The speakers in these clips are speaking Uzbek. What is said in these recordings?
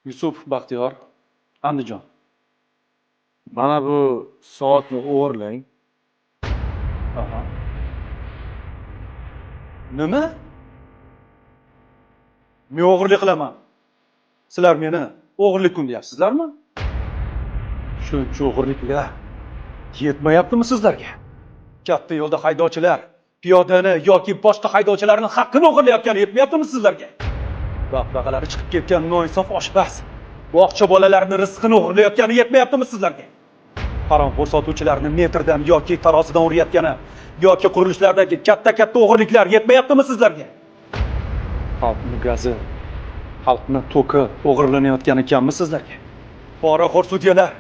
Yusuf Baxtiyor, Andijon. Mana bu soatni o'g'irlang. Aha. Nima? Men o'g'irlik qilaman. Sizlar meni o'g'irlik kun deyapsizlarmi? Shuncha o'g'irliklar yetmayaptimi sizlarga? Katta yo'lda haydovchilar piyodani yoki boshqa haydovchilarning haqqini o'g'irlayotgani yetmayaptimi sizlarga? Baqbaqalari chiqib ketgan noinsof oshpaz bog'cha bolalarini rizqini o'g'irlayotgani yetmayaptimi sizlarga? Haromxo'r sotuvchilarni metrdan yoki tarozidan urayotgani yoki qurilishlardagi katta-katta o'g'irliklar yetmayaptimi sizlarga? Xalqni gazi, xalqni toki o'g'irlanayotgani kammi sizlarga? Poraxo'r sudyalar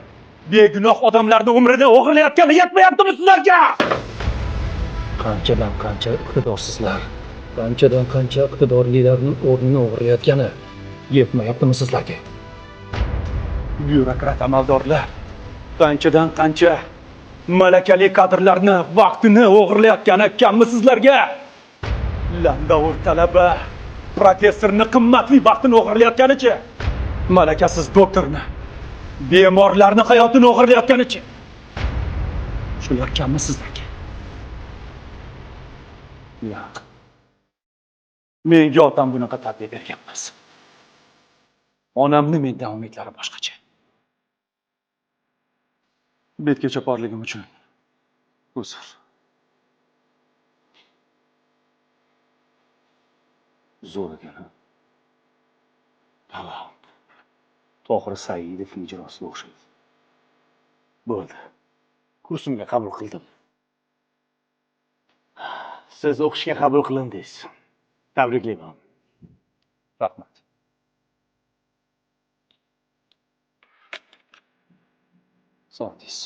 begunoh odamlarni umrini o'g'irlayotgani yetmayaptimi sizlarga? Qanchadan qancha iqtidorsizlar, qanchadan qancha iqtidorlilarning o'rnini o'g'irlayotgani yetmayaptimi sizlarga? Byurokrat amaldorlar qanchadan qancha malakali kadrlarni vaqtini o'g'irlayotgani kammi sizlarga? Landovur talaba professorni qimmatli vaqtini o'g'irlayotganichi, malakasiz doktorni, bemorlarni hayotini o'g'irlayotganichi, shular kammi sizlarga? Yo'q. Menga otam bunaqa tarbiya bergan emas. Onamni mendan umidlari boshqacha. Betga choparligim uchun uzr. Zo'r ekan, ha? Tamam. Tohir Saidovning ijrosiga o'xshaydi. Bo'ldi. Kursimga qabul qildim. Siz o'qishga qabul qilindingiz. Tabriklayman. Rahmat. Soatingiz.